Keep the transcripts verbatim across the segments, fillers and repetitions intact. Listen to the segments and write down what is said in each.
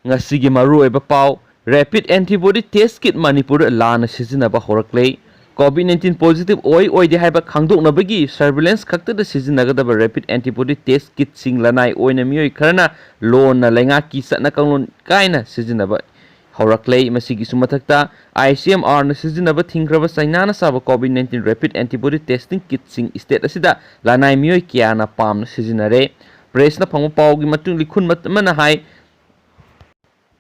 ꯉꯁꯤꯒꯤ ꯃꯔꯨꯑꯣꯏꯕ ꯄꯥꯎ: Rapid Antibody Test Kit ꯃꯅꯤꯄꯨꯔꯗ ꯂꯥꯟꯅ ꯁꯤꯖꯤꯟꯅꯕ ꯍꯧꯔꯛꯂꯦ꯫ COVID nineteen positive ꯑꯣꯏ ꯑꯣꯏꯗꯦ ꯍꯥꯏꯕ ꯈꯪꯗꯣꯛꯅꯕꯒꯤ surveillance ꯈꯛꯇꯗ ꯁꯤꯖꯤꯟꯅꯒꯗꯕ Rapid Antibody Test Kitꯁꯤꯡ ꯂꯅꯥꯏ ꯑꯣꯏꯅ ꯃꯤꯑꯣꯏ ꯈꯔꯅ ꯂꯣꯟꯅ ꯂꯩꯉꯥꯛꯀꯤ ꯆꯠꯅ ꯀꯥꯡꯂꯣꯟ ꯀꯥꯏꯅ ꯁꯤꯖꯤꯟꯅꯕ ꯍꯧꯔꯛꯂꯦ꯫ ꯃꯁꯤꯒꯤꯁꯨ ꯃꯊꯛꯇ, ICMRꯅ ꯁꯤꯖꯤꯟꯅꯕ ꯊꯤꯡꯈ꯭ꯔꯕ ꯆꯩꯅꯥꯅ ꯁꯥꯕ COVID nineteen Rapid Antibody Testing Kitꯁꯤꯡ state ꯑꯁꯤꯗ ꯂꯅꯥꯏ ꯃꯤꯑꯣꯏ ꯀꯌꯥꯅ ꯄꯥꯝꯅ ꯁꯤꯖꯤꯟꯅꯔꯦ꯫ Pressꯅ ꯐꯪꯕ ꯄꯥꯎꯒꯤ ꯃꯇꯨꯡ ꯂꯤꯈꯨꯟ ꯑꯃꯅ ꯍꯥꯏ,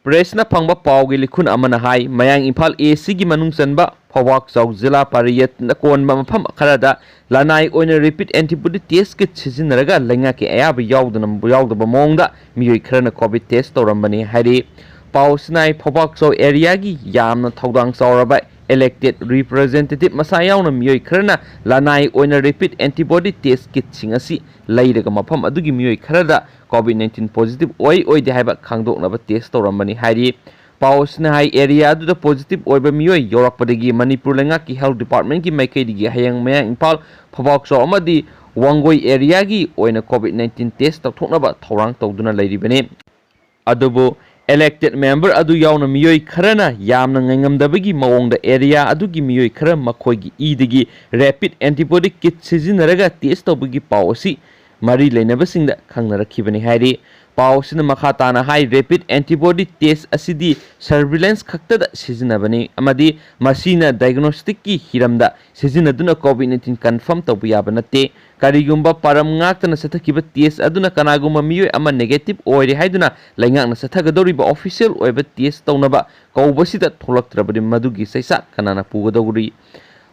Pressꯅ ꯐꯪꯕ ꯄꯥꯎꯒꯤ ꯂꯤꯈꯨꯟ ꯑꯃꯅ ꯍꯥꯏ, ꯃꯌꯥꯡ ꯏꯝꯐꯥꯜ Eastꯀꯤ ꯃꯅꯨꯡ ꯆꯟꯕ ꯐꯧꯕꯥꯛꯆꯥꯎ ꯖꯤꯂꯥ ꯄꯔꯤꯌꯠꯅ ꯀꯣꯟꯕ ꯃꯐꯝ ꯈꯔꯗ ꯂꯅꯥꯏ ꯑꯣꯏꯅ Rapid Antibody Test Kit ꯁꯤꯖꯤꯟꯅꯔꯒ ꯂꯩꯉꯥꯛꯀꯤ ꯑꯌꯥꯕ ꯌꯥꯎꯗꯅ, ꯌꯥꯎꯗꯕ ꯃꯑꯣꯡꯗ ꯃꯤꯑꯣꯏ ꯈꯔꯅ COVID test ꯇꯧꯔꯝꯕꯅꯤ ꯍꯥꯏꯔꯤ꯫ ꯄꯥꯎ ꯑꯁꯤꯅ ꯍꯥꯏ, ꯐꯧꯕꯥꯛꯆꯥꯎ areaꯒꯤ ꯌꯥꯝꯅ ꯊꯧꯗꯥꯡ ꯆꯥꯎꯔꯕ elected representative ꯃꯁꯥ ꯌꯥꯎꯅ ꯃꯤꯑꯣꯏ ꯈꯔꯅ ꯂꯅꯥꯏ ꯑꯣꯏꯅ Rapid Antibody Test Kitꯁꯤꯡ ꯑꯁꯤ ꯂꯩꯔꯒ ꯃꯐꯝ ꯑꯗꯨꯒꯤ ꯃꯤꯑꯣꯏ ꯈꯔꯗ COVID nineteen positive ꯑꯣꯏ ꯑꯣꯏꯗꯦ ꯍꯥꯏꯕ ꯈꯪꯗꯣꯛꯅꯕ test ꯇꯧꯔꯝꯕꯅꯤ ꯍꯥꯏꯔꯤ꯫ ꯄꯥꯎ ꯑꯁꯤꯅ ꯍꯥꯏ, area ꯑꯗꯨꯗ positive ꯑꯣꯏꯕ ꯃꯤꯑꯣꯏ ꯌꯧꯔꯛꯄꯗꯒꯤ ꯃꯅꯤꯄꯨꯔ ꯂꯩꯉꯥꯛꯀꯤ health departmentꯀꯤ ꯃꯥꯏꯀꯩꯗꯒꯤ ꯍꯌꯦꯡ ꯃꯌꯥꯡ ꯏꯝꯐꯥꯜ, ꯐꯧꯕꯥꯛꯆꯥꯎ ꯑꯃꯗꯤ ꯋꯥꯡꯒꯣꯏ areaꯒꯤ ꯑꯣꯏꯅ COVID nineteen test ꯇꯧꯊꯣꯛꯅꯕ ꯊꯧꯔꯥꯡ ꯇꯧꯗꯨꯅ ꯂꯩꯔꯤꯕꯅꯤ꯫ ꯑꯗꯨꯕꯨ elected member ꯑꯗꯨ ꯌꯥꯎꯅ ꯃꯤꯑꯣꯏ ꯈꯔꯅ ꯌꯥꯝꯅ ꯉꯥꯏꯉꯝꯗꯕꯒꯤ ꯃꯑꯣꯡꯗ area ꯑꯗꯨꯒꯤ ꯃꯤꯑꯣꯏ ꯈꯔ ꯃꯈꯣꯏꯒꯤ ꯏꯗꯒꯤ Rapid Antibody Kit ꯁꯤꯖꯤꯟꯅꯔꯒ test ꯇꯧꯕꯒꯤ ꯄꯥꯎ ꯑꯁꯤ ꯃꯔꯤ ꯂꯩꯅꯕꯁꯤꯡꯗ ꯈꯪꯅꯔꯛꯈꯤꯕꯅꯤ ꯍꯥꯏꯔꯤ꯫ ꯄꯥꯎ ꯑꯁꯤꯅ ꯃꯈꯥ ꯇꯥꯅ ꯍꯥꯏ, Rapid Antibody Test ꯑꯁꯤꯗꯤ surveillance ꯈꯛꯇꯗ ꯁꯤꯖꯤꯟꯅꯕꯅꯤ ꯑꯃꯗꯤ ꯃꯁꯤꯅ diagnosticꯀꯤ ꯍꯤꯔꯝꯗ ꯁꯤꯖꯤꯟꯅꯗꯨꯅ COVID nineteen confirm ꯇꯧꯕ ꯌꯥꯕ ꯅꯠꯇꯦ꯫ ꯀꯔꯤꯒꯨꯝꯕ ꯄꯥꯔꯝ ꯉꯥꯛꯇꯅ ꯆꯠꯊꯈꯤꯕ test ꯑꯗꯨꯅ ꯀꯅꯥꯒꯨꯝꯕ ꯃꯤꯑꯣꯏ ꯑꯃ negative ꯑꯣꯏꯔꯦ ꯍꯥꯏꯗꯨꯅ ꯂꯩꯉꯥꯛꯅ ꯆꯠꯊꯒꯗꯧꯔꯤꯕ official ꯑꯣꯏꯕ test ꯇꯧꯅꯕ ꯀꯧꯕꯁꯤꯗ ꯊꯣꯛꯂꯛꯇ꯭ꯔꯕꯗꯤ ꯃꯗꯨꯒꯤ ꯆꯩꯆꯥꯛ ꯀꯅꯥꯅ ꯄꯨꯒꯗꯧꯔꯤ?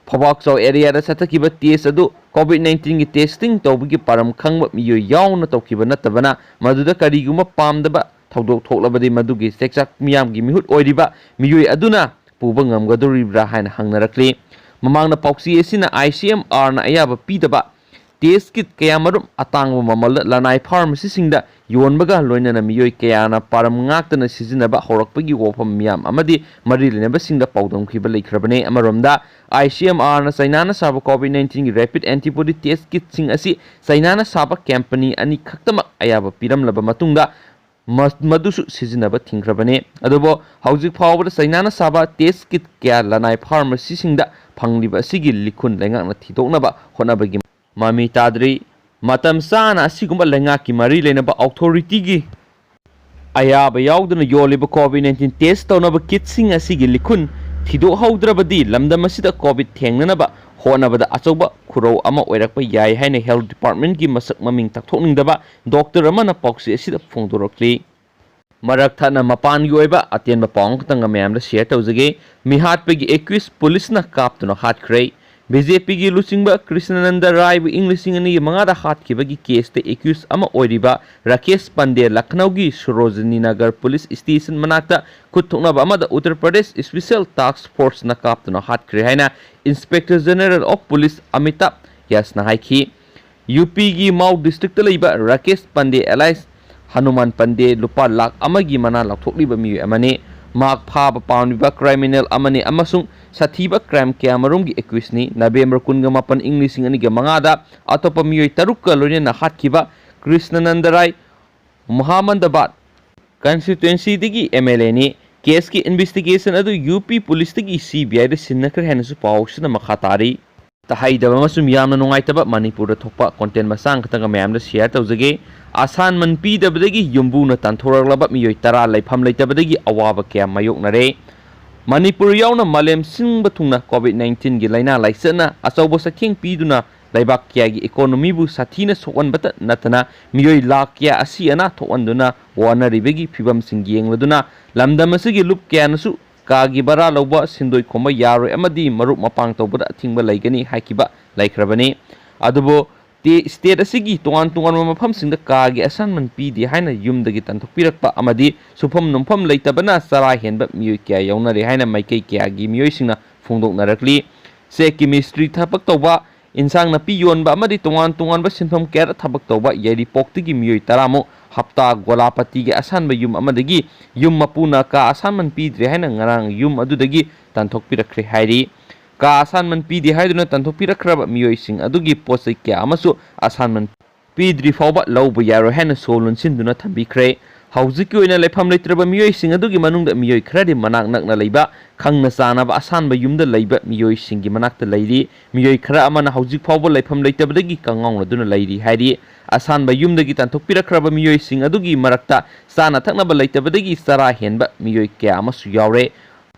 ꯐꯧꯕꯥꯛꯆꯥꯎ areaꯗ ꯆꯠꯊꯈꯤꯕ test ꯑꯗꯨ COVID nineteenꯒꯤ testing ꯇꯧꯕꯒꯤ ꯄꯥꯔꯝ ꯈꯪꯕ ꯃꯤꯑꯣꯏ ꯌꯥꯎꯅ ꯇꯧꯈꯤꯕ ꯅꯠꯇꯕꯅ, ꯃꯗꯨꯗ ꯀꯔꯤꯒꯨꯝꯕ ꯄꯥꯝꯗꯕ ꯊꯧꯗꯣꯛ ꯊꯣꯛꯂꯕꯗꯤ ꯃꯗꯨꯒꯤ ꯆꯩꯆꯥꯛ ꯃꯤꯌꯥꯝꯒꯤ ꯃꯤꯍꯨꯠ ꯑꯣꯏꯔꯤꯕ ꯃꯤꯑꯣꯏ ꯑꯗꯨꯅ ꯄꯨꯕ ꯉꯝꯒꯗꯧꯔꯤꯕ꯭ꯔꯥ ꯍꯥꯏꯅ ꯍꯪꯅꯔꯛꯂꯤ꯫ ꯃꯃꯥꯡꯗ ꯄꯥꯎꯆꯦ ꯑꯁꯤꯅ ICMRꯅ ꯑꯌꯥꯕ ꯄꯤꯗꯕ test kit ꯀꯌꯥꯃꯔꯨꯝ ꯑꯇꯥꯡꯕ ꯃꯃꯜꯗ ꯂꯅꯥꯏ pharmacyꯁꯤꯡꯗ ꯌꯣꯟꯕꯒ ꯂꯣꯏꯅꯅ ꯃꯤꯑꯣꯏ ꯀꯌꯥꯅ ꯄꯥꯔꯝ ꯉꯥꯛꯇꯅ ꯁꯤꯖꯤꯟꯅꯕ ꯍꯧꯔꯛꯄꯒꯤ ꯋꯥꯐꯝ ꯃꯤꯌꯥꯝ ꯑꯃꯗꯤ ꯃꯔꯤ ꯂꯩꯅꯕꯁꯤꯡꯗ ꯄꯥꯎꯗꯝꯈꯤꯕ ꯂꯩꯈ꯭ꯔꯕꯅꯤ꯫ ꯑꯃꯔꯣꯝꯗ, ICMRꯅ ꯆꯩꯅꯥꯅ ꯁꯥꯕ COVID nineteenꯒꯤ rapid antibody test kitꯁꯤꯡ ꯑꯁꯤ ꯆꯩꯅꯥꯅ ꯁꯥꯕ company ꯑꯅꯤ ꯈꯛꯇꯃꯛ ꯑꯌꯥꯕ ꯄꯤꯔꯝꯂꯕ ꯃꯇꯨꯡꯗ, ꯃ-, ꯃꯗꯨꯁꯨ ꯁꯤꯖꯤꯟꯅꯕ ꯊꯤꯡꯈ꯭ꯔꯕꯅꯤ꯫ ꯑꯗꯨꯕꯨ ꯍꯧꯖꯤꯛ ꯐꯥꯎꯕꯗ ꯆꯩꯅꯥꯅ ꯁꯥꯕ ꯇꯦꯁ ꯀꯤꯠ ꯀꯌꯥ ꯂꯅꯥꯏ ꯐꯥꯔꯃꯥꯁꯤꯁꯤꯡꯗ ꯐꯪꯂꯤꯕ ꯑꯁꯤꯒꯤ ꯂꯤꯈꯨꯟ ꯂꯩꯉꯥꯛꯅ ꯊꯤꯗꯣꯛꯅꯕ ꯍꯣꯠꯅꯕꯒꯤ ꯃꯃꯤ ꯇꯥꯗ꯭ꯔꯤ꯫ ꯃꯇꯝ ꯆꯥꯅ ꯑꯁꯤꯒꯨꯝꯕ ꯂꯩꯉꯥꯛꯀꯤ ꯃꯔꯤ ꯂꯩꯅꯕ ꯑꯣꯊꯣꯔꯤꯇꯤꯒꯤ ꯑꯌꯥꯕ ꯌꯥꯎꯗꯅ ꯌꯣꯜꯂꯤꯕ ꯀꯣꯚꯤꯗ ꯅꯥꯏꯟꯇꯤꯟ ꯇꯦꯁ ꯇꯧꯅꯕ ꯀꯤꯠꯁꯤꯡ ꯑꯁꯤꯒꯤ ꯂꯤꯈꯨꯟ ꯊꯤꯗꯣꯛꯍꯧꯗ꯭ꯔꯕꯗꯤ ꯂꯝꯗꯝ ꯑꯁꯤꯗ ꯀꯣꯚꯤꯗ ꯊꯦꯡꯅꯅꯕ ꯍꯣꯠꯅꯕꯗ ꯑꯆꯧꯕ ꯈꯨꯔꯧ ꯑꯃ ꯑꯣꯏꯔꯛꯄ ꯌꯥꯏ ꯍꯥꯏꯅ ꯍꯦꯜꯊ ꯗꯤꯄꯥꯔꯠꯃꯦꯟꯒꯤ ꯃꯁꯛ ꯃꯃꯤꯡ ꯇꯥꯛꯊꯣꯛꯅꯤꯡꯗꯕ ꯗꯣꯛꯇꯔ ꯑꯃꯅ ꯄꯥꯎꯆꯦ ꯑꯁꯤꯗ ꯐꯣꯡꯗꯣꯔꯛꯂꯤ꯫ ꯃꯔꯛ ꯊꯠꯅ ꯃꯄꯥꯟꯒꯤ ꯑꯣꯏꯕ ꯑꯇꯦꯟꯕ ꯄꯥꯎ ꯑꯃꯈꯛꯇꯪꯒ ꯃꯌꯥꯝꯗ ꯁꯤꯌꯔ ꯇꯧꯖꯒꯦ꯫ ꯃꯤꯍꯥꯠꯄꯒꯤ ꯑꯦꯀ꯭ꯌꯨꯁ ꯄꯨꯂꯤꯁꯅ ꯀꯥꯞꯇꯨꯅ ꯍꯥꯠꯈ꯭ꯔꯦ꯫ ꯕꯤ ꯖꯦ ꯄꯤꯒꯤ ꯂꯨꯆꯤꯡꯕ ꯀ꯭ꯔꯤꯁꯅꯅꯟꯗ ꯔꯥꯏꯕꯨ ꯏꯪ ꯂꯤꯁꯤꯡ ꯑꯅꯤꯒ ꯃꯉꯥꯗ ꯍꯥꯠꯈꯤꯕꯒꯤ ꯀꯦꯁꯇ ꯑꯦꯀ꯭ꯌꯨꯁ ꯑꯃ ꯑꯣꯏꯔꯤꯕ ꯔꯥꯀꯦꯁ ꯄꯟꯗꯦ ꯂꯈꯅꯧꯒꯤ ꯁꯣꯔꯣꯖꯤꯅꯤ ꯅꯒꯔ ꯄꯨꯂꯤꯁ ꯁ꯭ꯇꯦꯁꯟ ꯃꯅꯥꯛꯇ ꯈꯨꯠ ꯊꯣꯛꯅꯕ ꯑꯃꯗ ꯎꯠꯇꯔ ꯄ꯭ꯔꯗꯦꯁ ꯁ꯭ꯄꯦꯁꯤꯌꯦꯜ ꯇꯥꯁꯛ ꯐꯣꯔꯁꯅ ꯀꯥꯞꯇꯨꯅ ꯍꯥꯠꯈ꯭ꯔꯦ ꯍꯥꯏꯅ ꯏꯟꯁꯄꯦꯛꯇꯔ ꯖꯦꯅꯔꯦꯜ ꯑꯣꯐ ꯄꯨꯂꯤꯁ ꯑꯃꯤꯇꯥꯕ ꯌꯥꯁꯅ ꯍꯥꯏꯈꯤ꯫ ꯌꯨ ꯄꯤꯒꯤ ꯃꯥꯎ ꯗꯤꯁꯇ꯭ꯔꯤꯛꯇ ꯂꯩꯕ ꯔꯥꯀꯦꯁ ꯄꯟꯗꯦ ꯑꯦꯂꯥꯏꯁ ꯍꯅꯨꯃꯥꯟ ꯄꯟꯗꯦ ꯂꯨꯄꯥ ꯂꯥꯈ ꯑꯃꯒꯤ ꯃꯅꯥ ꯂꯥꯎꯊꯣꯛꯂꯤꯕ ꯃꯤꯑꯣꯏ ꯑꯃꯅꯤ꯫ ꯃꯍꯥꯛ ꯐꯥꯕ ꯄꯥꯝꯂꯤꯕ ꯀ꯭ꯔꯤꯃꯤꯅꯦꯜ ꯑꯃꯅꯤ ꯑꯃꯁꯨꯡ ꯁꯥꯊꯤꯕ ꯀ꯭ꯔꯥꯏꯝ ꯀꯌꯥꯃꯔꯨꯝꯒꯤ ꯑꯦꯀ꯭ꯌꯨꯁꯅꯤ꯫ ꯅꯕꯦꯝꯕꯔ ꯀꯨꯟꯒ ꯃꯥꯄꯟ, ꯏꯪ ꯂꯤꯁꯤꯡ ꯑꯅꯤꯒ ꯃꯉꯥꯗ ꯑꯇꯣꯞꯄ ꯃꯤꯑꯣꯏ ꯇꯔꯨꯛꯀ ꯂꯣꯏꯅꯅ ꯍꯥꯠꯈꯤꯕ ꯀ꯭ꯔꯤꯁꯅꯅꯟꯗ ꯔꯥꯏ ꯃꯨꯍꯥꯃꯗꯥꯕꯥꯗ ꯀꯟꯁꯇꯤꯇ꯭ꯋꯦꯟꯁꯤꯗꯒꯤ ꯑꯦꯝ ꯑꯦꯜ ꯑꯦꯅꯤ꯫ ꯀꯦꯁꯀꯤ ꯏꯟꯚꯦꯁꯇꯤꯒꯦꯁꯟ ꯑꯗꯨ ꯌꯨ ꯄꯤ ꯄꯨꯂꯤꯁꯇꯒꯤ ꯁꯤ ꯕꯤ ꯑꯥꯏꯗ ꯁꯤꯟꯅꯈ꯭ꯔꯦ ꯍꯥꯏꯅꯁꯨ ꯄꯥꯎꯁꯤꯅ ꯃꯈꯥ ꯇꯥꯔꯤ꯫ ꯇꯍꯩꯗꯕ ꯑꯃꯁꯨꯡ ꯌꯥꯝꯅ ꯅꯨꯡꯉꯥꯏꯇꯕ ꯃꯅꯤꯄꯨꯔꯗ ꯊꯣꯛꯄ ꯀꯣꯟꯇꯦꯟ ꯃꯆꯥ ꯑꯃꯈꯛꯇꯪꯒ ꯃꯌꯥꯝꯗ ꯁꯤꯌꯔ ꯇꯧꯖꯒꯦ꯫ ꯑꯁꯥꯟꯃꯟ ꯄꯤꯗꯕꯗꯒꯤ ꯌꯨꯝꯕꯨꯅ ꯇꯥꯟꯊꯣꯔꯛꯂꯕ ꯃꯤꯑꯣꯏ ꯇꯔꯥ ꯂꯩꯐꯝ ꯂꯩꯇꯕꯗꯒꯤ ꯑꯋꯥꯕ ꯀꯌꯥ ꯃꯥꯌꯣꯛꯅꯔꯦ꯫ ꯃꯅꯤꯄꯨꯔ ꯌꯥꯎꯅ ꯃꯥꯂꯦꯝ ꯁꯤꯟꯕ ꯊꯨꯡꯅ ꯀꯣꯚꯤꯗ ꯅꯥꯏꯟꯇꯤꯟꯒꯤ ꯂꯥꯏꯅꯥ ꯂꯥꯏꯆꯠꯅ ꯑꯆꯧꯕ ꯆꯩꯊꯦꯡ ꯄꯤꯗꯨꯅ ꯂꯩꯕꯥꯛ ꯀꯌꯥꯒꯤ ꯏꯀꯣꯅꯣꯃꯤꯕꯨ ꯁꯥꯊꯤꯅ ꯁꯣꯛꯍꯟꯕꯇ ꯅꯠꯇꯅ ꯃꯤꯑꯣꯏ ꯂꯥꯈ ꯀꯌꯥ ꯑꯁꯤ ꯑꯅꯥ ꯊꯣꯛꯍꯟꯗꯨꯅ ꯋꯥꯅꯔꯤꯕꯒꯤ ꯐꯤꯕꯝꯁꯤꯡ ꯌꯦꯡꯂꯗꯨꯅ ꯂꯝꯗꯝ ꯑꯁꯤꯒꯤ ꯂꯨꯞ ꯀꯌꯥꯅꯁꯨ ꯀꯥꯒꯤ ꯚꯔꯥ ꯂꯧꯕ, ꯁꯦꯟꯗꯣꯏ ꯈꯣꯝꯕ ꯌꯥꯔꯣꯏ ꯑꯃꯗꯤ ꯃꯔꯨꯞ ꯃꯄꯥꯡ ꯇꯧꯕꯗ ꯑꯊꯤꯡꯕ ꯂꯩꯒꯅꯤ ꯍꯥꯏꯈꯤꯕ ꯂꯩꯈ꯭ꯔꯕꯅꯤ꯫ ꯑꯗꯨꯕꯨ ꯇꯦ-, ꯁ꯭ꯇꯦꯠ ꯑꯁꯤꯒꯤ ꯇꯣꯉꯥꯟ ꯇꯣꯉꯥꯟꯕ ꯃꯐꯝꯁꯤꯡꯗ ꯀꯥꯒꯤ ꯑꯁꯥꯟꯃꯟ ꯄꯤꯗꯦ ꯍꯥꯏꯅ ꯌꯨꯝꯗꯒꯤ ꯇꯥꯟꯊꯣꯛꯄꯤꯔꯛꯄ ꯑꯃꯗꯤ ꯁꯨꯐꯝ ꯅꯣꯝꯐꯝ ꯂꯩꯇꯕꯅ ꯆꯔꯥ ꯍꯦꯟꯕ ꯃꯤꯑꯣꯏ ꯀꯌꯥ ꯌꯥꯎꯅꯔꯦ ꯍꯥꯏꯅ ꯃꯥꯏꯀꯩ ꯀꯌꯥꯒꯤ ꯃꯤꯑꯣꯏꯁꯤꯡꯅ ꯐꯣꯡꯗꯣꯛꯅꯔꯛꯂꯤ꯫ ꯆꯦꯛꯀꯤ ꯃꯤꯁꯇ꯭ꯔꯤ ꯊꯕꯛ ꯇꯧꯕ, ꯏꯟꯁꯥꯡ ꯅꯥꯄꯤ ꯌꯣꯟꯕ ꯑꯃꯗꯤ ꯇꯣꯉꯥꯟ ꯇꯣꯉꯥꯟꯕ ꯁꯤꯟꯐꯝ ꯀꯌꯥꯗ ꯊꯕꯛ ꯇꯧꯕ ꯌꯥꯏꯔꯤꯄꯣꯛꯇꯒꯤ ꯃꯤꯑꯣꯏ ꯇꯔꯥꯃꯨꯛ ꯍꯞꯇꯥ ꯒꯣꯂꯥꯄꯇꯤꯒꯤ ꯑꯁꯥꯟꯕ ꯌꯨꯝ ꯑꯃꯗꯒꯤ ꯌꯨꯝ ꯃꯄꯨꯅ ꯀꯥ ꯑꯁꯥꯟꯃꯟ ꯄꯤꯗ꯭ꯔꯦ ꯍꯥꯏꯅ ꯉꯔꯥꯡ ꯌꯨꯝ ꯑꯗꯨꯗꯒꯤ ꯇꯥꯟꯊꯣꯛꯄꯤꯔꯛꯈ꯭ꯔꯦ ꯍꯥꯏꯔꯤ꯫ ꯀꯥ ꯑꯁꯥꯟꯃꯟ ꯄꯤꯗꯦ ꯍꯥꯏꯗꯨꯅ ꯇꯥꯟꯊꯣꯛꯄꯤꯔꯛꯈ꯭ꯔꯕ ꯃꯤꯑꯣꯏꯁꯤꯡ ꯑꯗꯨꯒꯤ ꯄꯣꯠ ꯆꯩ ꯀꯌꯥ ꯑꯃꯁꯨ ꯑꯁꯥꯟꯃꯟ ꯄꯤꯗ꯭ꯔꯤ ꯐꯥꯎꯕ ꯂꯧꯕ ꯌꯥꯔꯣꯏ ꯍꯥꯏꯅ ꯁꯣ ꯂꯣꯟꯁꯤꯟꯗꯨꯅ ꯊꯝꯕꯤꯈ꯭ꯔꯦ꯫ ꯍꯧꯖꯤꯛꯀꯤ ꯑꯣꯏꯅ ꯂꯩꯐꯝ ꯂꯩꯇ꯭ꯔꯕ ꯃꯤꯑꯣꯏꯁꯤꯡ ꯑꯗꯨꯒꯤ ꯃꯅꯨꯡꯗ ꯃꯤꯑꯣꯏ ꯈꯔꯗꯤ ꯃꯅꯥꯛ ꯅꯛꯅ ꯂꯩꯕ ꯈꯪꯅ ꯆꯥꯅꯕ ꯑꯁꯥꯟꯕ ꯌꯨꯝꯗ ꯂꯩꯕ ꯃꯤꯑꯣꯏꯁꯤꯡꯒꯤ ꯃꯅꯥꯛꯇ ꯂꯩꯔꯤ꯫ ꯃꯤꯑꯣꯏ ꯈꯔ ꯑꯃꯅ ꯍꯧꯖꯤꯛ ꯐꯥꯎꯕ ꯂꯩꯐꯝ ꯂꯩꯇꯕꯗꯒꯤ ꯀꯪꯉꯥꯎꯅꯗꯨꯅ ꯂꯩꯔꯤ ꯍꯥꯏꯔꯤ꯫ ꯑꯁꯥꯟꯕ ꯌꯨꯝꯗꯒꯤ ꯇꯥꯟꯊꯣꯛꯄꯤꯔꯛꯈ꯭ꯔꯕ ꯃꯤꯑꯣꯏꯁꯤꯡ ꯑꯗꯨꯒꯤ ꯃꯔꯛꯇ ꯆꯥꯅ ꯊꯛꯅꯕ ꯂꯩꯇꯕꯗꯒꯤ ꯆꯔꯥ ꯍꯦꯟꯕ ꯃꯤꯑꯣꯏ ꯀꯌꯥ ꯑꯃꯁꯨ ꯌꯥꯎꯔꯦ꯫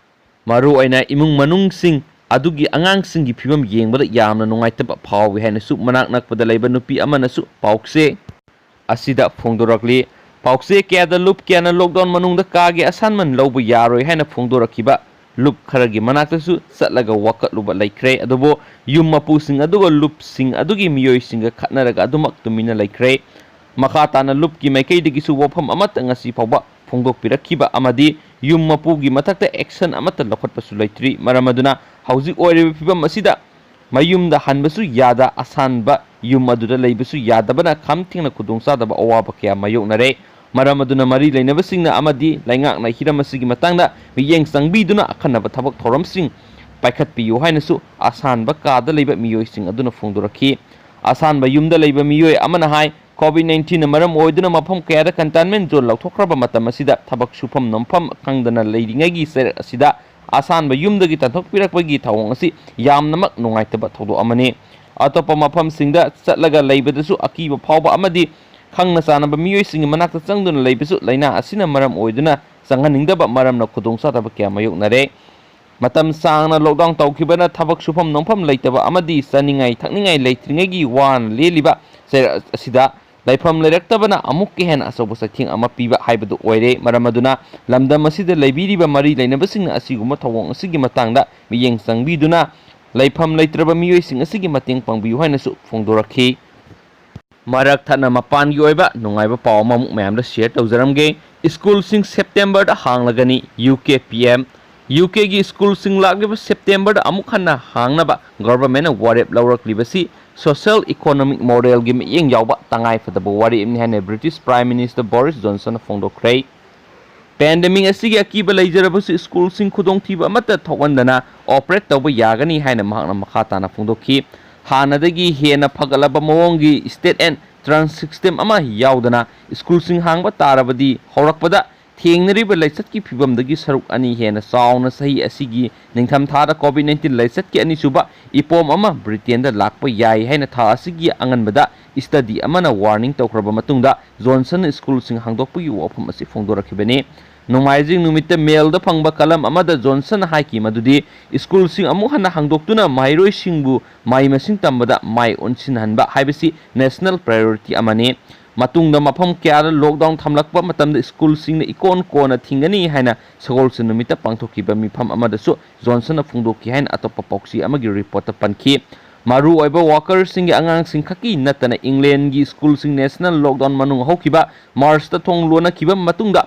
ꯃꯔꯨꯑꯣꯏꯅ ꯏꯃꯨꯡ ꯃꯅꯨꯡꯁꯤꯡ ꯑꯗꯨꯒꯤ ꯑꯉꯥꯡꯁꯤꯡꯒꯤ ꯐꯤꯕꯝ ꯌꯦꯡꯕꯗ ꯌꯥꯝꯅ ꯅꯨꯡꯉꯥꯏꯇꯕ ꯐꯥꯎꯏ ꯍꯥꯏꯅꯁꯨ ꯃꯅꯥꯛ ꯅꯛꯄꯗ ꯂꯩꯕ ꯅꯨꯄꯤ ꯑꯃꯅꯁꯨ ꯄꯥꯎꯆꯦ ꯑꯁꯤꯗ ꯐꯣꯡꯗꯣꯔꯛꯂꯤ꯫ ꯄꯥꯎꯆꯦ ꯀꯌꯥꯗ ꯂꯨꯞ ꯀꯌꯥꯅ ꯂꯣꯛꯗꯥꯎꯟ ꯃꯅꯨꯡꯗ ꯀꯥꯒꯤ ꯑꯁꯥꯟꯃꯟ ꯂꯧꯕ ꯌꯥꯔꯣꯏ ꯍꯥꯏꯅ ꯐꯣꯡꯗꯣꯔꯛꯈꯤꯕ ꯂꯨꯞ ꯈꯔꯒꯤ ꯃꯅꯥꯛꯇꯁꯨ ꯆꯠꯂꯒ ꯋꯥꯀꯠꯂꯨꯕ ꯂꯩꯈ꯭ꯔꯦ꯫ ꯑꯗꯨꯕꯨ ꯌꯨꯝ ꯃꯄꯨꯁꯤꯡ ꯑꯗꯨꯒ ꯂꯨꯞꯁꯤꯡ ꯑꯗꯨꯒꯤ ꯃꯤꯑꯣꯏꯁꯤꯡꯒ ꯈꯠꯅꯔꯒ ꯑꯗꯨꯃꯛ ꯇꯨꯃꯤꯟꯅ ꯂꯩꯈ꯭ꯔꯦ꯫ ꯃꯈꯥ ꯇꯥꯅ ꯂꯨꯞꯀꯤ ꯃꯥꯏꯀꯩꯗꯒꯤꯁꯨ ꯋꯥꯐꯝ ꯑꯃꯠꯇ ꯉꯁꯤ ꯐꯥꯎꯕ ꯐꯣꯡꯗꯣꯛꯄꯤꯔꯛꯈꯤꯕ ꯑꯃꯗꯤ ꯌꯨꯝ ꯃꯄꯨꯒꯤ ꯃꯊꯛꯇ ꯑꯦꯛꯁꯟ ꯑꯃꯠꯇ ꯂꯧꯈꯠꯄꯁꯨ ꯂꯩꯇ꯭ꯔꯤ꯫ ꯃꯔꯝ ꯑꯗꯨꯅ ꯍꯧꯖꯤꯛ ꯑꯣꯏꯔꯤꯕ ꯐꯤꯕꯝ ꯑꯁꯤꯗ ꯃꯌꯨꯝꯗ ꯍꯟꯕꯁꯨ ꯌꯥꯗ, ꯑꯁꯥꯟꯕ ꯌꯨꯝ ꯑꯗꯨꯗ ꯂꯩꯕꯁꯨ ꯌꯥꯗꯕꯅ ꯈꯝ ꯊꯦꯡꯅ ꯈꯨꯗꯣꯡꯆꯥꯗꯕ ꯑꯋꯥꯕ ꯀꯌꯥ ꯃꯥꯌꯣꯛꯅꯔꯦ꯫ ꯃꯔꯝ ꯑꯗꯨꯅ ꯃꯔꯤ ꯂꯩꯅꯕꯁꯤꯡꯅ ꯑꯃꯗꯤ ꯂꯩꯉꯥꯛꯅ ꯍꯤꯔꯝ ꯑꯁꯤꯒꯤ ꯃꯇꯥꯡꯗ ꯃꯤꯠꯌꯦꯡ ꯆꯪꯕꯤꯗꯨꯅ ꯑꯀꯟꯅꯕ ꯊꯕꯛ ꯊꯧꯔꯝꯁꯤꯡ ꯄꯥꯏꯈꯠꯄꯤꯌꯨ ꯍꯥꯏꯅꯁꯨ ꯑꯁꯥꯟꯕ ꯀꯥꯗ ꯂꯩꯕ ꯃꯤꯑꯣꯏꯁꯤꯡ ꯑꯗꯨꯅ ꯐꯣꯡꯗꯣꯔꯛꯈꯤ꯫ ꯑꯁꯥꯟꯕ ꯌꯨꯝꯗ ꯂꯩꯕ ꯃꯤꯑꯣꯏ ꯑꯃꯅ ꯍꯥꯏ, ꯀꯣꯚꯤꯗ ꯅꯥꯏꯟꯇꯤꯟꯅ ꯃꯔꯝ ꯑꯣꯏꯗꯨꯅ ꯃꯐꯝ ꯀꯌꯥꯗ ꯀꯟꯇꯦꯟꯃꯦꯟ ꯖꯣꯟ ꯂꯧꯊꯣꯛꯈ꯭ꯔꯕ ꯃꯇꯝ ꯑꯁꯤꯗ ꯊꯕꯛ ꯁꯨꯐꯝ ꯅꯣꯝꯐꯝ ꯈꯪꯗꯅ ꯂꯩꯔꯤꯉꯩꯒꯤ ꯆꯩꯔꯛ ꯑꯁꯤꯗ ꯑꯁꯥꯟꯕ ꯌꯨꯝꯗꯒꯤ ꯇꯥꯟꯊꯣꯛꯄꯤꯔꯛꯄꯒꯤ ꯊꯧꯑꯣꯡ ꯑꯁꯤ ꯌꯥꯝꯅꯃꯛ ꯅꯨꯡꯉꯥꯏꯇꯕ ꯊꯧꯗꯣꯛ ꯑꯃꯅꯤ꯫ ꯑꯇꯣꯞꯄ ꯃꯐꯝꯁꯤꯡꯗ ꯆꯠꯂꯒ ꯂꯩꯕꯗꯁꯨ ꯑꯀꯤꯕ ꯐꯥꯎꯕ ꯑꯃꯗꯤ ꯈꯪꯅ ꯆꯥꯟꯅꯕ ꯃꯤꯑꯣꯏꯁꯤꯡꯒꯤ ꯃꯅꯥꯛꯇ ꯆꯪꯗꯨꯅ ꯂꯩꯕꯁꯨ ꯂꯥꯏꯅꯥ ꯑꯁꯤꯅ ꯃꯔꯝ ꯑꯣꯏꯗꯨꯅ ꯆꯪꯍꯟꯅꯤꯡꯗꯕ ꯃꯔꯝꯅ ꯈꯨꯗꯣꯡꯆꯥꯗꯕ ꯀꯌꯥ ꯃꯥꯌꯣꯛꯅꯔꯦ꯫ ꯃꯇꯝ ꯁꯥꯡꯅ ꯂꯣꯛꯗꯥꯎꯟ ꯇꯧꯈꯤꯕꯅ ꯊꯕꯛ ꯁꯨꯐꯝ ꯅꯣꯝꯐꯝ ꯂꯩꯇꯕ ꯑꯃꯗꯤ ꯆꯥꯅꯤꯡꯉꯥꯏ ꯊꯛꯅꯤꯡꯉꯥꯏ ꯂꯩꯇ꯭ꯔꯤꯉꯩꯒꯤ ꯋꯥꯅ ꯂꯦꯜꯂꯤꯕ ꯆꯩꯔꯛ ꯑꯁꯤꯗ ꯂꯩꯐꯝ ꯂꯩꯔꯛꯇꯕꯅ ꯑꯃꯨꯛꯀ ꯍꯦꯟꯅ ꯑꯆꯧꯕ ꯆꯩꯊꯦꯡ ꯑꯃ ꯄꯤꯕ ꯍꯥꯏꯕꯗꯨ ꯑꯣꯏꯔꯦ꯫ ꯃꯔꯝ ꯑꯗꯨꯅ ꯂꯝꯗꯝ ꯑꯁꯤꯗ ꯂꯩꯕꯤꯔꯤꯕ ꯃꯔꯤ ꯂꯩꯅꯕꯁꯤꯡꯅ ꯑꯁꯤꯒꯨꯝꯕ ꯊꯧꯑꯣꯡ ꯑꯁꯤꯒꯤ ꯃꯇꯥꯡꯗ ꯃꯤꯠꯌꯦꯡ ꯆꯪꯕꯤꯗꯨꯅ ꯂꯩꯐꯝ ꯂꯩꯇ꯭ꯔꯕ ꯃꯤꯑꯣꯏꯁꯤꯡ ꯑꯁꯤꯒꯤ ꯃꯇꯦꯡ ꯄꯥꯡꯕꯤꯌꯨ ꯍꯥꯏꯅꯁꯨ ꯐꯣꯡꯗꯣꯔꯛꯈꯤ꯫ ꯃꯔꯛ ꯊꯠꯅ ꯃꯄꯥꯟꯒꯤ ꯑꯣꯏꯕ ꯅꯨꯡꯉꯥꯏꯕ ꯄꯥꯎ ꯑꯃꯃꯨꯛ ꯃꯌꯥꯝꯗ ꯁꯤꯌꯔ ꯇꯧꯖꯔꯝꯒꯦ꯫ ꯁ꯭ꯀꯨꯜꯁꯤꯡ ꯁꯦꯞꯇꯦꯝꯕꯔꯗ ꯍꯥꯡꯂꯒꯅꯤ꯫ U K P M. ꯌꯨ ꯀꯦꯒꯤ ꯁ꯭ꯀꯨꯜꯁꯤꯡ ꯂꯥꯛꯂꯤꯕ ꯁꯦꯞꯇꯦꯝꯕꯔꯗ ꯑꯃꯨꯛ ꯍꯟꯅ ꯍꯥꯡꯅꯕ ꯒꯚꯔꯟꯃꯦꯟꯠꯅ ꯋꯥꯔꯦꯞ ꯂꯧꯔꯛꯂꯤꯕꯁꯤ ꯁꯣꯁꯤꯌꯦꯜ ꯏꯀꯣꯅꯣꯃꯤꯛ ꯃꯣꯗꯦꯜꯒꯤ ꯃꯤꯠꯌꯦꯡ ꯌꯥꯎꯕ ꯇꯉꯥꯏ ꯐꯗꯕ ꯋꯥꯔꯦꯞꯅꯤ ꯍꯥꯏꯅ ꯕ꯭ꯔꯤꯇꯤꯁ ꯄ꯭ꯔꯥꯏꯝ ꯃꯤꯅꯤꯁꯇꯔ ꯕꯣꯔꯤꯁ ꯖꯣꯟꯁꯟꯅ ꯐꯣꯡꯗꯣꯛꯈ꯭ꯔꯦ꯫ ꯄꯦꯟꯗꯦꯃꯤꯛ ꯑꯁꯤꯒꯤ ꯑꯀꯤꯕ ꯂꯩꯖꯔꯕꯁꯨ ꯁ꯭ꯀꯨꯜꯁꯤꯡ ꯈꯨꯗꯣꯡꯊꯤꯕ ꯑꯃꯠꯇ ꯊꯣꯛꯍꯟꯗꯅ ꯑꯣꯄꯔꯦꯠ ꯇꯧꯕ ꯌꯥꯒꯅꯤ ꯍꯥꯏꯅ ꯃꯍꯥꯛꯅ ꯃꯈꯥ ꯇꯥꯅ ꯐꯣꯡꯗꯣꯛꯈꯤ꯫ ꯍꯥꯟꯅꯗꯒꯤ ꯍꯦꯟꯅ ꯐꯒꯠꯂꯕ ꯃꯑꯣꯡꯒꯤ ꯁ꯭ꯇꯦꯠ ꯑꯦꯟ ꯇ꯭ꯔꯥꯟꯁ ꯁꯤꯁꯇꯦꯝ ꯑꯃ ꯌꯥꯎꯗꯅ ꯁ꯭ꯀꯨꯜꯁꯤꯡ ꯍꯥꯡꯕ ꯇꯥꯔꯕꯗꯤ ꯍꯧꯔꯛꯄꯗ ꯊꯦꯡꯅꯔꯤꯕ ꯂꯥꯏꯆꯠꯀꯤ ꯐꯤꯕꯝꯗꯒꯤ ꯁꯔꯨꯛ ꯑꯅꯤ ꯍꯦꯟꯅ ꯆꯥꯎꯅ ꯆꯍꯤ ꯑꯁꯤꯒꯤ ꯅꯤꯡꯊꯝꯊꯥꯗ ꯀꯣꯚꯤꯗ ꯅꯥꯏꯟꯇꯤꯟ ꯂꯥꯏꯆꯠꯀꯤ ꯑꯅꯤꯁꯨꯕ ꯏꯄꯣꯝ ꯑꯃ ꯕ꯭ꯔꯤꯇꯦꯟꯗ ꯂꯥꯛꯄ ꯌꯥꯏ ꯍꯥꯏꯅ ꯊꯥ ꯑꯁꯤꯒꯤ ꯑꯉꯟꯕꯗ ꯁ꯭ꯇꯗꯤ ꯑꯃꯅ ꯋꯥꯔꯅꯤꯡ ꯇꯧꯈ꯭ꯔꯕ ꯃꯇꯨꯡꯗ ꯖꯣꯟꯁꯟꯅ ꯁ꯭ꯀꯨꯜꯁꯤꯡ ꯍꯥꯡꯗꯣꯛꯄꯒꯤ ꯋꯥꯐꯝ ꯑꯁꯤ ꯐꯣꯡꯗꯣꯔꯛꯈꯤꯕꯅꯤ꯫ ꯅꯣꯡꯃꯥꯏꯖꯤꯡ ꯅꯨꯃꯤꯠꯇ ꯃꯦꯜꯗ ꯐꯪꯕ ꯀꯂꯝ ꯑꯃꯗ ꯖꯣꯟꯁꯟꯅ ꯍꯥꯏꯈꯤ ꯃꯗꯨꯗꯤ ꯁ꯭ꯀꯨꯜꯁꯤꯡ ꯑꯃꯨꯛ ꯍꯟꯅ ꯍꯥꯡꯗꯣꯛꯇꯨꯅ ꯃꯍꯩꯔꯣꯏꯁꯤꯡꯕꯨ ꯃꯍꯩ ꯃꯁꯤꯡ ꯇꯝꯕꯗ ꯃꯥꯏ ꯑꯣꯟꯁꯤꯟꯍꯟꯕ ꯍꯥꯏꯕꯁꯤ ꯅꯦꯁꯅꯦꯜ ꯄ꯭ꯔꯥꯏꯌꯣꯔꯤꯇꯤ ꯑꯃꯅꯤ꯫ ꯃꯇꯨꯡꯗ ꯃꯐꯝ ꯀꯌꯥꯗ ꯂꯣꯛꯗꯥꯎꯟ ꯊꯝꯂꯛꯄ ꯃꯇꯝꯗ ꯁ꯭ꯀꯨꯜꯁꯤꯡꯅ ꯏꯀꯣꯟ ꯀꯣꯟꯅ ꯊꯤꯡꯒꯅꯤ ꯍꯥꯏꯅ ꯁꯒꯣꯜꯁꯦꯟ ꯅꯨꯃꯤꯠꯇ ꯄꯥꯡꯊꯣꯛꯈꯤꯕ ꯃꯤꯐꯝ ꯑꯃꯗꯁꯨ ꯖꯣꯟꯁꯟꯅ ꯐꯣꯡꯗꯣꯛꯈꯤ ꯍꯥꯏꯅ ꯑꯇꯣꯞꯄ ꯄꯥꯎꯆꯦ ꯑꯃꯒꯤ ꯔꯤꯄꯣꯔꯠꯇ ꯄꯟꯈꯤ꯫ ꯃꯔꯨꯑꯣꯏꯕ ꯋꯥꯀꯔꯁꯤꯡꯒꯤ ꯑꯉꯥꯡꯁꯤꯡ ꯈꯛꯀꯤ ꯅꯠꯇꯅ ꯏꯪꯂꯦꯟꯒꯤ ꯁ꯭ꯀꯨꯜꯁꯤꯡ ꯅꯦꯁꯅꯦꯜ ꯂꯣꯛꯗꯥꯎꯟ ꯃꯅꯨꯡ ꯍꯧꯈꯤꯕ ꯃꯥꯔꯆꯇ ꯊꯣꯡ ꯂꯣꯟꯅꯈꯤꯕ ꯃꯇꯨꯡꯗ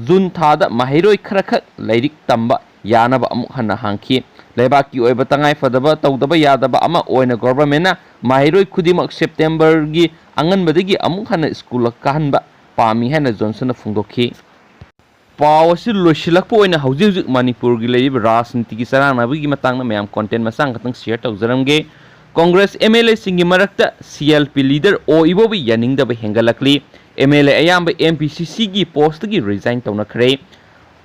ꯖꯨꯟ ꯊꯥꯗ ꯃꯍꯩꯔꯣꯏ ꯈꯔꯈꯛ ꯂꯥꯏꯔꯤꯛ ꯇꯝꯕ ꯌꯥꯅꯕ ꯑꯃꯨꯛ ꯍꯟꯅ ꯍꯥꯡꯈꯤ꯫ ꯂꯩꯕꯥꯛꯀꯤ ꯑꯣꯏꯕ ꯇꯉꯥꯏꯐꯗꯕ ꯇꯧꯗꯕ ꯌꯥꯗꯕ ꯑꯃ ꯑꯣꯏꯅ ꯒꯣꯚꯔꯟꯃꯦꯟꯠꯅ ꯃꯍꯩꯔꯣꯏ ꯈꯨꯗꯤꯡꯃꯛ ꯁꯦꯞꯇꯦꯝꯕꯔꯒꯤ ꯑꯉꯟꯕꯗꯒꯤ ꯑꯃꯨꯛ ꯍꯟꯅ ꯁ꯭ꯀꯨꯜ ꯀꯥꯍꯟꯕ ꯄꯥꯝꯃꯤ ꯍꯥꯏꯅ ꯖꯣꯟꯁꯟꯅ ꯐꯣꯡꯗꯣꯛꯈꯤ꯫ ꯄꯥꯎ ꯑꯁꯤ ꯂꯣꯏꯁꯤꯜꯂꯛꯄ ꯑꯣꯏꯅ ꯍꯧꯖꯤꯛ ꯍꯧꯖꯤꯛ ꯃꯅꯤꯄꯨꯔꯒꯤ ꯂꯩꯔꯤꯕ ꯔꯥꯖꯅꯤꯇꯤꯒꯤ ꯆꯔꯥꯡꯅꯕꯒꯤ ꯃꯇꯥꯡꯗ ꯃꯌꯥꯝ ꯀꯣꯟꯇꯦꯟ ꯃꯆꯥ ꯈꯛꯇꯪ ꯁꯤꯌꯔ ꯇꯧꯖꯔꯝꯒꯦ꯫ ꯀꯣꯡꯒ꯭ꯔꯦꯁ ꯑꯦꯝ ꯑꯦꯜ ꯑꯦꯁꯤꯡꯒꯤ ꯃꯔꯛꯇ ꯁꯤ ꯑꯦꯜ ꯄꯤ ꯂꯤꯗꯔ ꯑꯣ ꯏꯕꯣꯕꯤ ꯌꯥꯅꯤꯡꯗꯕ ꯍꯦꯟꯒꯠꯂꯛꯂꯤ꯫ ꯑꯦꯝ ꯑꯦꯜ ꯑꯦ ꯑꯌꯥꯝꯕ ꯑꯦꯝ ꯄꯤ ꯁꯤ ꯁꯤꯒꯤ ꯄꯣꯁꯇꯒꯤ ꯔꯤꯖꯥꯏꯟ ꯇꯧꯅꯈ꯭ꯔꯦ꯫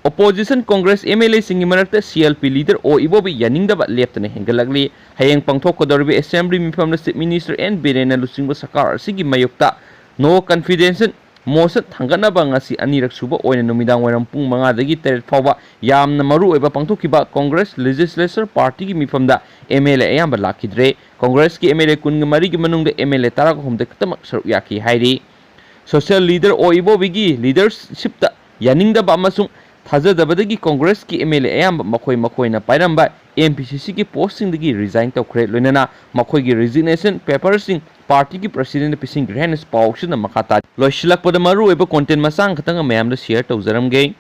ꯑꯣꯄꯣꯖꯤꯁꯟ ꯀꯣꯡꯒ꯭ꯔꯦꯁ ꯑꯦꯝ ꯑꯦꯜ ꯑꯦꯁꯤꯡꯒꯤ ꯃꯔꯛꯇ ꯁꯤ ꯑꯦꯜ ꯄꯤ ꯂꯤꯗꯔ ꯑꯣ ꯏꯕꯣꯕꯤ ꯌꯥꯅꯤꯡꯗꯕ ꯂꯦꯞꯇꯅ ꯍꯦꯟꯒꯠꯂꯛꯂꯤ꯫ ꯍꯌꯦꯡ ꯄꯥꯡꯊꯣꯛꯀꯗꯧꯔꯤꯕ ꯑꯦꯁꯦꯝꯕ꯭ꯂꯤ ꯃꯤꯐꯝꯗ ꯆꯤꯐ ꯃꯤꯅꯤꯁꯇꯔ ꯑꯦꯟ ꯕꯤꯔꯦꯟꯅ ꯂꯨꯆꯤꯡꯕ ꯁꯔꯀꯥꯔ ꯑꯁꯤꯒꯤ ꯃꯥꯌꯣꯛꯇ ꯅꯣ ꯀꯟꯐꯤꯗꯦꯟꯁ ꯃꯣꯁꯟ ꯊꯥꯡꯒꯠꯅꯕ ꯉꯁꯤ ꯑꯅꯤꯔꯛ ꯁꯨꯕ ꯑꯣꯏꯅ ꯅꯨꯃꯤꯗꯥꯡ ꯋꯥꯏꯔꯝ ꯄꯨꯡ ꯃꯉꯥꯗꯒꯤ ꯇꯔꯦꯠ ꯐꯥꯎꯕ ꯌꯥꯝꯅ ꯃꯔꯨꯑꯣꯏꯕ ꯄꯥꯡꯊꯣꯛꯈꯤꯕ ꯀꯣꯡꯒ꯭ꯔꯦꯁ ꯂꯦꯖꯤꯁꯂꯦꯆꯔ ꯄꯥꯔꯇꯤꯒꯤ ꯃꯤꯐꯝꯗ ꯑꯦꯝ ꯑꯦꯜ ꯑꯦ ꯑꯌꯥꯝꯕ ꯂꯥꯛꯈꯤꯗ꯭ꯔꯦ꯫ ꯀꯣꯡꯒ꯭ꯔꯦꯁꯀꯤ ꯑꯦꯝ ꯑꯦꯜ ꯑꯦ ꯀꯨꯟꯒ ꯃꯔꯤꯒꯤ ꯃꯅꯨꯡꯗ ꯑꯦꯝ ꯑꯦꯜ ꯑꯦ ꯇꯔꯥꯒ ꯍꯨꯝꯗꯣꯏ ꯈꯛꯇꯃꯛ ꯁꯔꯨꯛ ꯌꯥꯈꯤ ꯍꯥꯏꯔꯤ꯫ ꯁꯣꯁꯤꯌꯦꯜ ꯂꯤꯗꯔ ꯑꯣ ꯏꯕꯣꯕꯤꯒꯤ ꯂꯤꯗꯔꯁꯤꯞꯇ ꯌꯥꯅꯤꯡꯗꯕ ꯑꯃꯁꯨꯡ ꯊꯥꯖꯗꯕꯗꯒꯤ ꯀꯣꯡꯒ꯭ꯔꯦꯁꯀꯤ ꯑꯦꯝ ꯑꯦꯜ ꯑꯦ ꯑꯌꯥꯝꯕ ꯃꯈꯣꯏ ꯃꯈꯣꯏꯅ ꯄꯥꯏꯔꯝꯕ ꯑꯦꯝ ꯄꯤ ꯁꯤ ꯁꯤꯒꯤ ꯄꯣꯁꯁꯤꯡꯗꯒꯤ ꯔꯤꯖꯥꯏꯟ ꯇꯧꯈ꯭ꯔꯦ, ꯂꯣꯏꯅꯅ ꯃꯈꯣꯏꯒꯤ ꯔꯤꯖꯤꯒꯅꯦꯁꯟ ꯄꯦꯄꯔꯁꯤꯡ ꯄꯥꯔꯇꯤꯒꯤ ꯄ꯭ꯔꯁꯤꯗꯦꯟꯗ ꯄꯤꯁꯤꯟꯈ꯭ꯔꯦ ꯍꯥꯏꯅꯁꯨ ꯄꯥꯎꯁꯤꯗ ꯃꯈꯥ ꯇꯥꯔꯤ꯫ ꯂꯣꯏꯁꯤꯜꯂꯛꯄꯗ ꯃꯔꯨꯑꯣꯏꯕ ꯀꯣꯟꯇꯦꯟ ꯃꯆꯥ ꯈꯛꯇꯪ ꯃꯌꯥꯝꯗ ꯁꯤꯌꯔ ꯇꯧꯖꯔꯝꯒꯦ꯫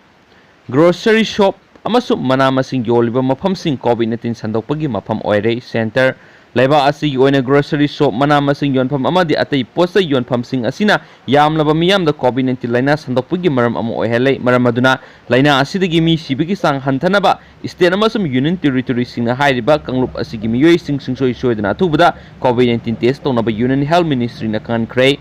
ꯒ꯭ꯔꯣꯁꯔꯤ ꯁꯣꯞ ꯑꯃꯁꯨꯡ ꯃꯅꯥ ꯃꯁꯤꯡ ꯌꯣꯜꯂꯤꯕ ꯃꯐꯝꯁꯤꯡ ꯀꯣꯚꯤꯗ ꯅꯥꯏꯟꯇꯤꯟ ꯁꯟꯗꯣꯛꯄꯒꯤ ꯃꯐꯝ ꯑꯣꯏꯔꯦ꯫ ꯁꯦꯟꯇꯔ ꯂꯩꯕꯥꯛ ꯑꯁꯤꯒꯤ ꯑꯣꯏꯅ ꯒ꯭ꯔꯣꯁꯔꯤ ꯁꯣꯞ, ꯃꯅꯥ ꯃꯁꯤꯡ ꯌꯣꯟꯐꯝ ꯑꯃꯗꯤ ꯑꯇꯩ ꯄꯣꯠꯆꯩ ꯌꯣꯟꯐꯝꯁꯤꯡ ꯑꯁꯤꯅ ꯌꯥꯝꯂꯕ ꯃꯤꯌꯥꯝꯗ ꯀꯣꯚꯤꯗ ꯅꯥꯏꯟꯇꯤꯟ ꯂꯥꯏꯅꯥ ꯁꯟꯗꯣꯛꯄꯒꯤ ꯃꯔꯝ ꯑꯃ ꯑꯣꯏꯍꯜꯂꯦ꯫ ꯃꯔꯝ ꯑꯗꯨꯅ ꯂꯥꯏꯅꯥ ꯑꯁꯤꯗꯒꯤ ꯃꯤ ꯁꯤꯕꯒꯤ ꯆꯥꯡ ꯍꯟꯊꯅꯕ State ꯑꯃꯁꯨꯡ Union Territoryꯁꯤꯡꯅ ꯍꯥꯏꯔꯤꯕ ꯀꯥꯡꯂꯨꯞ ꯑꯁꯤꯒꯤ ꯃꯤꯑꯣꯏꯁꯤꯡ ꯁꯨꯡꯁꯣꯏ ꯁꯣꯏꯗꯅ ꯑꯊꯨꯕꯗ COVID nineteen test ꯇꯧꯅꯕ Union Health Ministryꯅ ꯈꯪꯍꯟꯈ꯭ꯔꯦ꯫